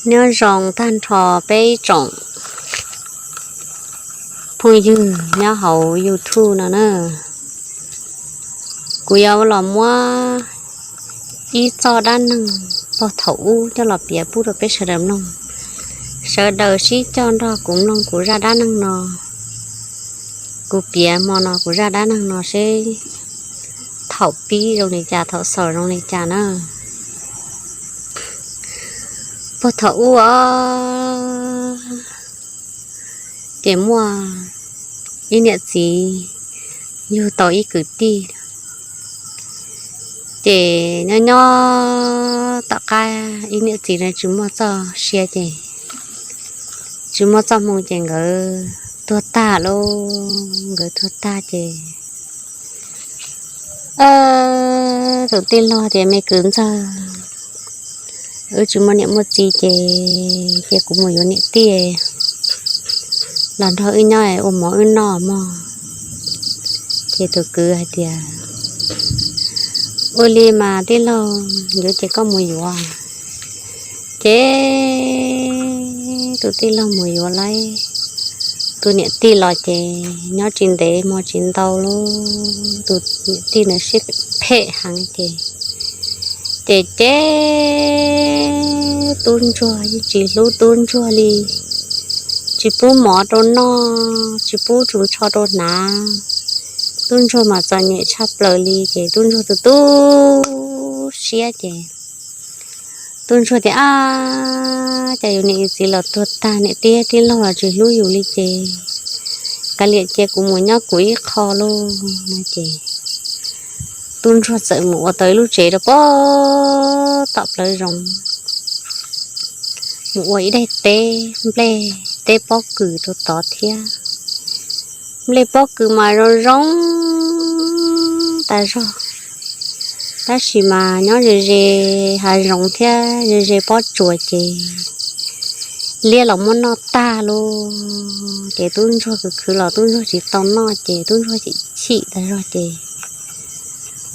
Nyob zoo tag nrho peb ib tsoom phooj ywg nyob hauv YouTube no na. Kuv yuav los muab ib txoj dab neeg pog thaum ub coj los piav pub rau peb sawv daws mloog. Sawv daws sib coj nrog kuv mloog kuv zaj dab neeg no. Kuv piav hmo no kuv zaj dab neeg no seb thaum pib zoo li cas, thaum xaus zoo li cas na. Puag thaum ub os, ces muaj ib niam txiv yug tau ib kwv tij. Ces nyob nyob tom qab ib niam txiv no tsis muaj txoj sia ces, tsis muaj txoj hmoo ces nkawd tuag tag lauj. Nkawd tuag tag ces tus tij laug tias, me kwv ntxawg, wb tsis muaj niam muaj txiv ces cia kuv mus yuav niam tij los nrog wb nyob ua mov wb noj mog. Ces tus kwv hais tias, ua li mas tij laug, yuav ces koj mus yuav. Ces tus tij laug mus yuav lawm tus niam tij los ces nyob tsis ntev hmo tsis ntau lauj, tus niam tij ntawd siab phem heev ces, ces ces tub ntsuag yeej tsis hlub tub ntsuag li, tsis pub mov rau noj, tsis pub ris tsho rau hnav. Tub ntsuag mas txom nyem tshaj plaws li ces tub ntsuag tu tu siab ces tub ntsuag tias, ab, cas yus niam yus txiv los tuag tag, niam tij tij laug los tsis hlub yus li ces kav liam cia kuv mus nyob kuv ib qho lauj no ces tub ntsuag txawm mus ua tau ib lub tsev rau pem tom plawv zoov, mus ua ib daim teb nplej teb pob kws rau tod thiab. Nplej pob kws mas zoo zoo tas zog, tab sis mas nyob ze ze hav zoov thiab ze ze pob tsuas ces liab los muab noj tag lauj. Ces tub ntsuag khwv khwv los tub ntsuag tsis tau noj ces tub ntsuag chim chim tas zog ces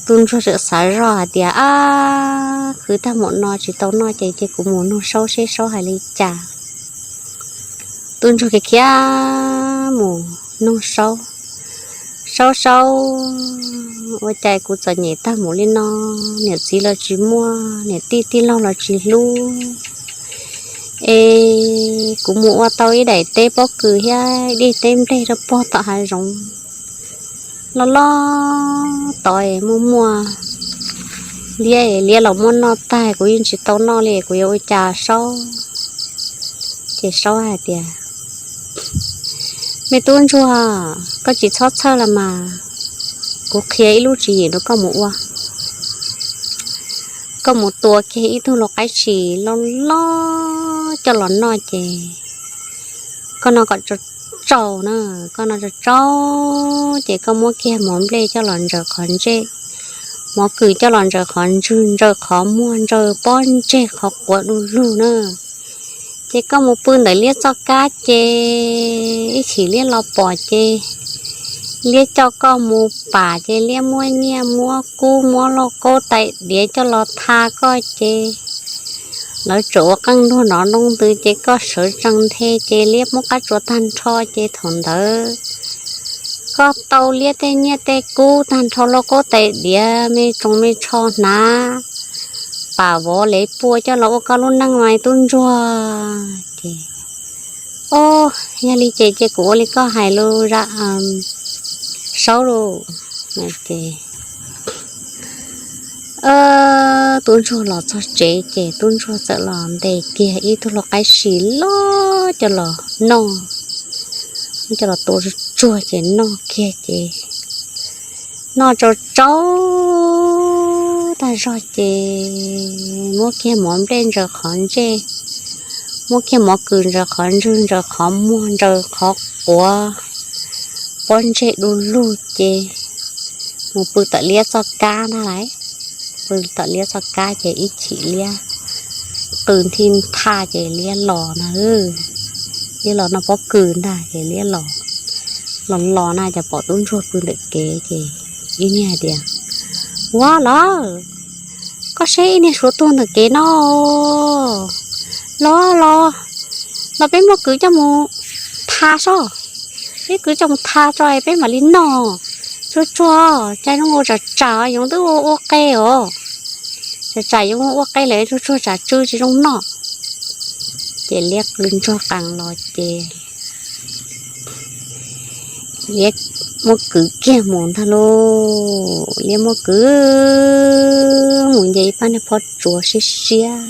tub ntsuag txawm xav zoj hais tias, ab, khwv tag npaum no tsis tau noj ces cia kuv mus nug Saub seb Saub hais li cas. Tub ntsuag khiav khiav mus nug Saub, Saub Saub, ua cas kuv txom nyem tag npaum li no, niam txiv los tsis muaj, niam tij tij laug los tsis hlub, es kuv mus ua tau ib daim teb pob kws thiab ib daim teb nplej rau pem tom hav zoov loj loj tod es muaj muaj liab, liab los muab noj tag kuv yeej tsis tau noj li, kuv yuav ua cas Saub? Ces Saub hais tias, me tub ntsuag, koj tsis txhob txhawj los mas, kuv qhia ib lub tswv yim rau koj mus ua. Koj mus tua kiag ib tug lau qaib tshis loj loj coj los noj ces koj noj kom tsau tsau na, koj noj tsau tsau ces koj muab kiag mov nplej coj los ntsaws qhov ntsej, mov kws coj los ntsaws qhov ntswg, ntsaws qhov muag, ntsaws pob ntseg qhov quav du lug na. Ces koj mus pw ntawm liab txoj kab ces ib chim liab los pom ces liab coj koj mus pam ces liab muab nyiaj muab kub muab lauj kaub tais diav coj los tha koj ces lawv tsuas ua qeej nruag nov nroo ntws ces koj sawv tsees nthe ces liab muab qab tsuas tag nrho ces thaum ntawd koj tau liab tej nyiaj tej kub tag nrho lauj kaub tais diav me tsoos me tsho hnav pam vov lev pua coj los ua koj lub neej mas tub ntsuag. Ces, o, yog li ces ces kuv ua li koj hais lauj, Saub lauj. Ces tub ntsuag los txog tsev ces tub ntsuag txawm los ntes kiag ib tug lau qaib tshis loj coj los noj, coj los tua tsuag tsuag ces noj kiag ces noj tsau tsau tag zog ces muab kiag mov nplej ntsaws qhov ntsej, muab kiag mov kws ntsaws qhov ntswg, ntsaws qhov muag, ntsaws qhov quav, pob ntseg du lug ces mus pw tom liab txoj kab ntag lauj. Pw tom liab txoj kab ces ib chim liab qw nthi ntha ces liab los na, liab los noj pob kws ntag ces liab los, los los na ces pom tub ntsuag pw ntawm kev ces ib niag hais tias, ua lawm, koj saib ib niag suav tuag ntawm kev no, Los los, los peb muab kwv coj mus tha soj, peb kwv coj mus tha tso peb mam li noj. Tsuag tsuag, cas zoo nkaus tsam tsam yoov twb ua ua qe os, tsam tsam yoov ua ua qe lawm, tsuag tsuag tsam tsw tsis zoo noj. Ces liab qw ntsuag qees los ces liab muab kwv kiag mus ntag lauj. Liab muab kwv mus nce ib pab niag phab tsuas siab siab,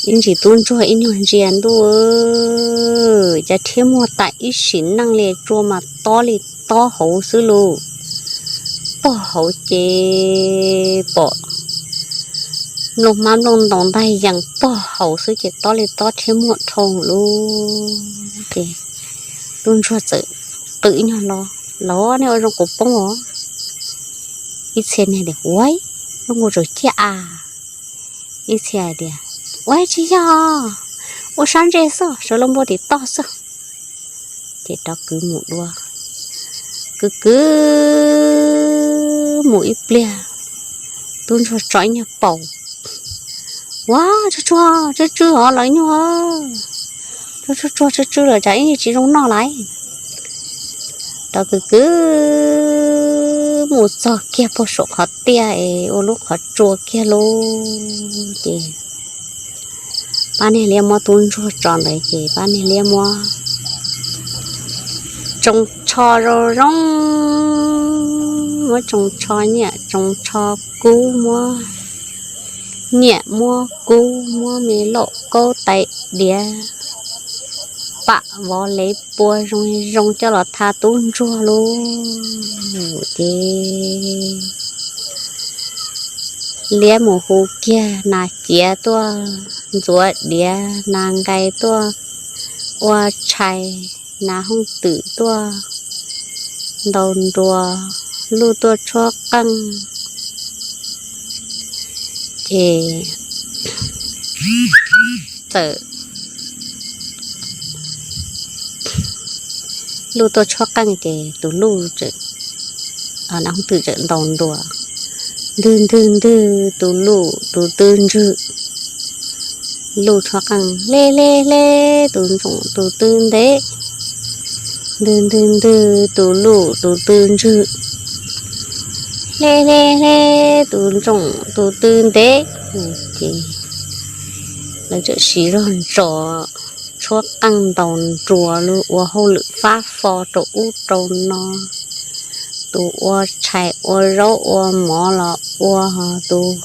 ib ntsis tub ntsuag ib nyuag ntsia ntuj, cas rhiab muag tas ib sim neej li, tsua mas tob li tob hauv xwb lauj. Pog hauv ces pom nplooj hmab nplooj ntoos ntag yees pog hauv xwb ces tob li tob rhiab muag dhau lauj. Ces tub ntsuag txawm qw ib nyuag los, los nej ua zoo kuv poob os. Ib txhia niag tias ua, zoo nkaus tseem ciaj a. Ib txhia tias ua tsis yog, ua sab ntsej xwb, sawv los npua tim toj xwb. Ces rov kwv mus dua, kwv kwv mus ib pliag, tub ntsuag tso ib nyuag paus, ua tsuag tsuag tsw tsw os lawv nyuag, tsuag tsuag tsw tsw lawm tsam ib tsis zoo noj lawm. Rov kwv kwv mus txog kiag puag saum qhov tiaj es ua lub qhov tsua kiag lauj. Ces pab niag liab muab tub ntsuag tso ntawd ces pab niag liab muab tsoos tsho zoo zoo, muab tsoos tsho nyiaj tsoos tsho kub, muab nyiaj muab kub, muab me lauj kaub tais diav, pam vov lev pua zoo zoo coj los tha tub ntsuag lauj. Ces liab mus hu kiag nas ciav tuaj, ntxuav diav nas nqais tuaj, ua tshais nas hooj twm tuaj, ntaus nruas luj tuaj tshuab qeej. Ces txawm luj tuaj tshuab qeej ces tus luj, nas hooj twm txawm ntaus nruas, ntwg ntwg ntwg tus luj tus twb ntswg, luj tshuab qeej, hle hle hle tus ntsoom tus twb ntev, ntwg ntwg ntwg tus luj tus twb ntswg, hle hle hle tus ntsoom tus twb ntev. Ces lawv txawm siv zog ntsos tshuab qeej ntaus nruas los ua hauj lwm fab fo rau ub rau no. Tus ua tshais ua zaub ua mov los ua, tus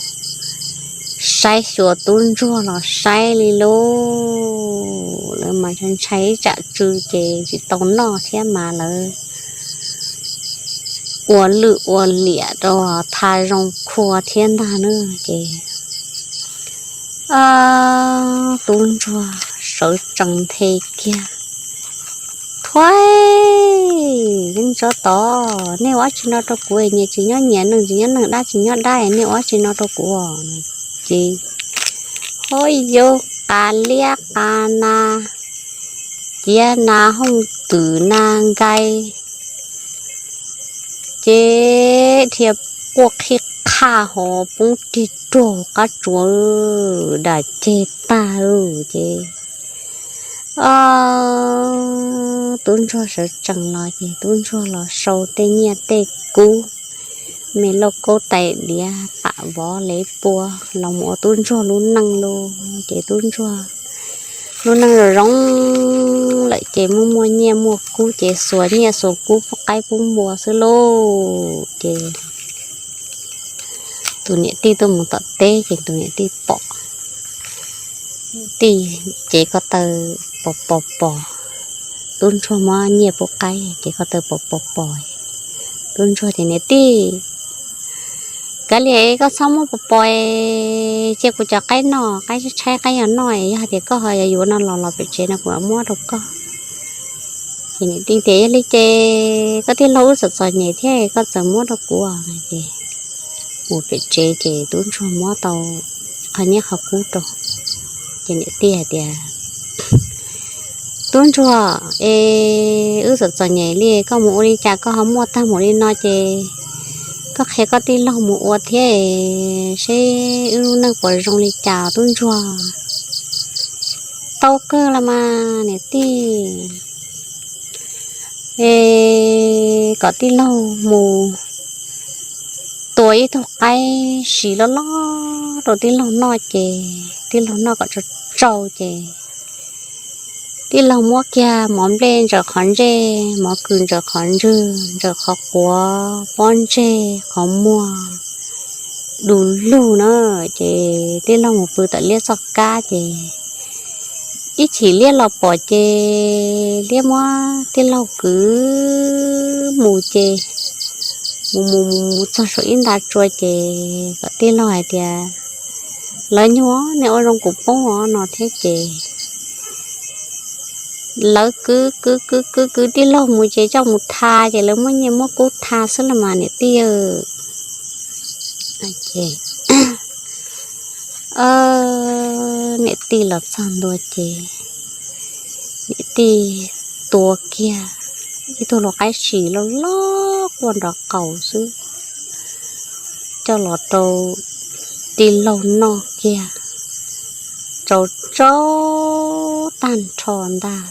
saib xyuas tub ntsuag los saib li lauj. Lawv mas ntshai ib tsam tsw ces tsis tau noj thiab mas lawv ua lwj ua liam rau tha zoo khua thiab ntag na. Ces tub ntsuag sawv tsees nthe kiag, thuaib, yeej tso tod, nej ua dab tsi no rau kuv, nyias tsis nyob nyias, neeg tsis nyob neeg, dab tsis nyob dab, nej ua dab tsi no rau kuv? Ces hov yau, qa liab qa nas, ciav nas hooj twm nas nqais, ces dhia quaj qhib qhaj hov poob rig ruag qab tsuas, dam ceg tag. Ces tub ntsuag sawv tsees los ces tub ntsuag los sau tej nyiaj tej kub, me lauj kaub tais diav, pam vov lev pua los mus ua tub ntsuag lub neej lauj. Ces tub ntsuag lub neej zoo zoo lawm ces muaj muaj nyiaj muaj kub ces xuas nyiaj xuas kub pub qaib pub npua xwb lauj. Ces tus niam tij tuaj mus tom teb ces tus niam tij pom, tij cev ko taw pos pos pos, tub ntsuag muab nyiaj pub qaib, cev ko taw pos pos pos. Tub ntsuag tias, niam tij, kav liam, koj txhob muab pos pos, cia kuv cov qaib noj, qaib tshaib tshaib qaib yuav noj, yog hais tias koj ho yuav yuav no los los pem tsev no kuv mam muab rau koj. Ces niam tij tias, yog li ces koj tij laug wb txom txom nyem thiab koj txawm muab rau kuv. Ces mus pem tsev ces tub ntsuag muab tau qhov nyiaj qhov kub rau. Ces niam tij hais tias, tub ntsuag, es wb txom txom nyem li, koj mus ua li cas koj ho muaj tag mus li no ces koj qhia koj tij laug mus ua thiab seb wb lub neej puas zoo li cas tub ntsuag. Tau kawg los mas niam tij, es kom tij laug mus tua ib tug qaib si loj loj rau tij laug noj ces tij laug noj kom tsau tsau ces tij laug muab kiag mov nplej ntsaws qhov ntsej, mov kws ntsaws qhov ntswg, ntsaws qhov quav, pob ntseg, qhov muag, du lug na. Ces tij laug mus pw tom liab txoj kab ces ib chim liab los pom ces liab muab tij laug kwv mus ces mus mus mus mus txog saum ib nta tsua ces kom tij laug hais tias, lawv nyuag nej ua zoo kuv poob os no thiab ces lawv kwv kwv kwv kwv kwv tij laug mus ces coj mus tha ces lawv muab nyiaj muab kub tha xwb los mas niam tij. Ces niam tij los txog ntua ces niam tij tua kiag ib tug lau qaib si loj loj quaj nrov qaus xwb coj los rau tij laug noj kiag tsau tsau tag nrho ntag.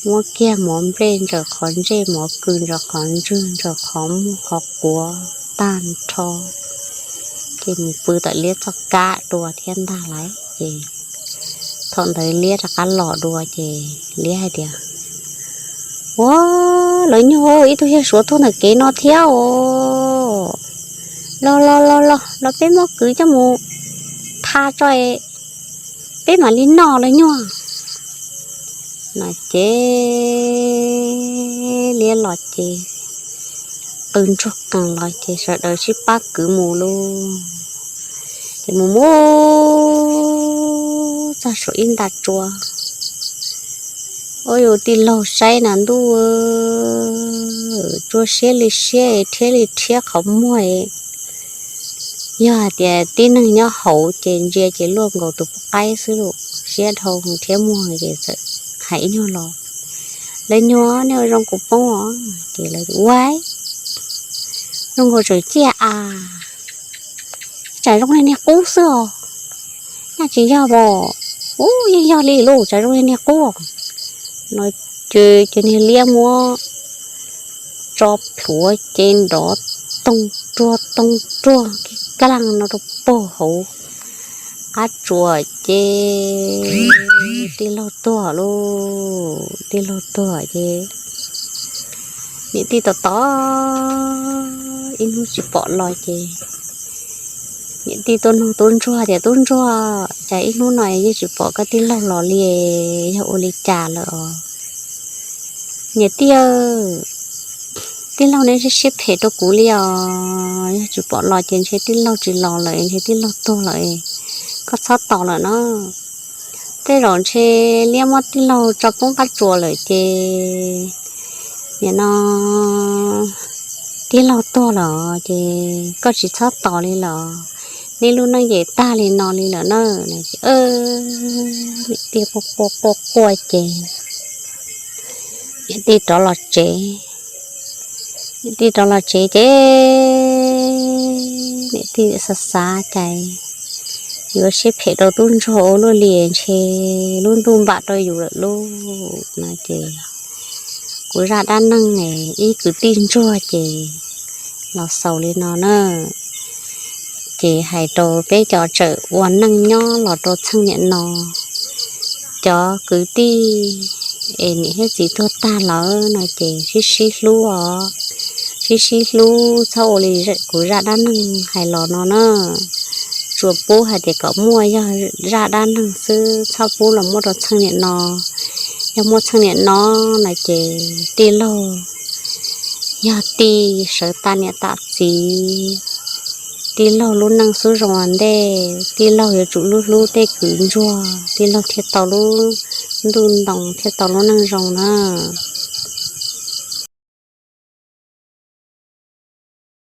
Muab kiag mov nplej ntsaws qhov ntsej, mov kws ntsaws qhov ntswg, ntsaws qhov muag qhov quav tag nrho ces mus pw tom liab txoj kab dua thiab ntag lauj. Ces thaum ntawd liab rov qab los dua ces liab hais tias, ua, lawv nyuag ib tug yawg suav tuag ntawm kev no thiab os. Los los los los los peb muab kwv coj mus tha tso, peb mam li noj lawv nyuag no ces liab los ces qw ntsuag qees los ces sawv daws sib pab kwv mus lauj. Ces mus mus txog saum ib nta tsua, ua yus tij laug saib na ntuj, tsua siab li siab, rhiab li rhiab qhov muag. Yog hais tias tib neeg nyob hauv ces ntsia ces luaj nkaus tus poj qaib xwb lauj, siab dhau rhiab muag ces txawm hais ib nyuag los, lawv nyuag nej ua zoo kuv poob os. Ces lawv ua zoo nkaus tseem ciaj a, tsam zoo li niag qub xwb os. Nyaj tsis yog os, ub yeej yog li lauj, tsam zoo li niag qub no. Ces ces niag liab muab tso plhuav ces nrov toog ruag toog ruag kiag kaj laag no rau puag hauv qab tsuas ces tij laug tuag lauj. Tij laug tuag ces niam tij tos tos ib hnub tsis pom los ces niam tij tuaj nug tub ntsuag tias, tub ntsuag, cas ib hnub no yeej tsis pom koj tij laug los li, yog ua li cas lawm os? Niam tij, tij laug neb siab phem rau kuv li os, yog tsis pom los ces ntshe tij laug tsis los lawm, ntshe tij laug tuag lawm, koj txhob tos lawm no. Tej zaum ntshe liab muab tij laug tso poob qab tsuas lawm ces nim no tij laug tuag lawm ces koj tsis txhob tos li lawm, neb lub neej ces tag li no li lawm na. Niam tij quaj quaj quaj quaj ces niam tij rov los tsev. Niam tij rov los tsev ces niam tij xav xav cas yuav siab phem rau tub ntsuag ua luaj li, ntshe lub ntuj npam rau yus lawm lauj no ces kuv zaj dab neeg ib kwv tij ntsuag ces los xaus li no na. Ces hais rau peb cov tseem ua neej nyob los rau txheej niam no, cov kwv tij es niam thiab txiv tuag tag lawm no ces sib sib hlub os, sib sib hlub, txhob ua li kuv zaj dab neeg hais los no na. Tsuas pub hais tias kom muaj yog zaj dab neeg xwb, txhob pub los muaj rau txheej niam no. Yog muaj txheej niam no no ces tij laug yog tij sawv tas niam tas txiv, tij laug lub neej xub zoo ua ntej, tij laug yuav tsum hlub hlub tej kwv ntsuag, tij laug thiaj tau lub ntuj ntoo, thiaj tau lub neej zoo na.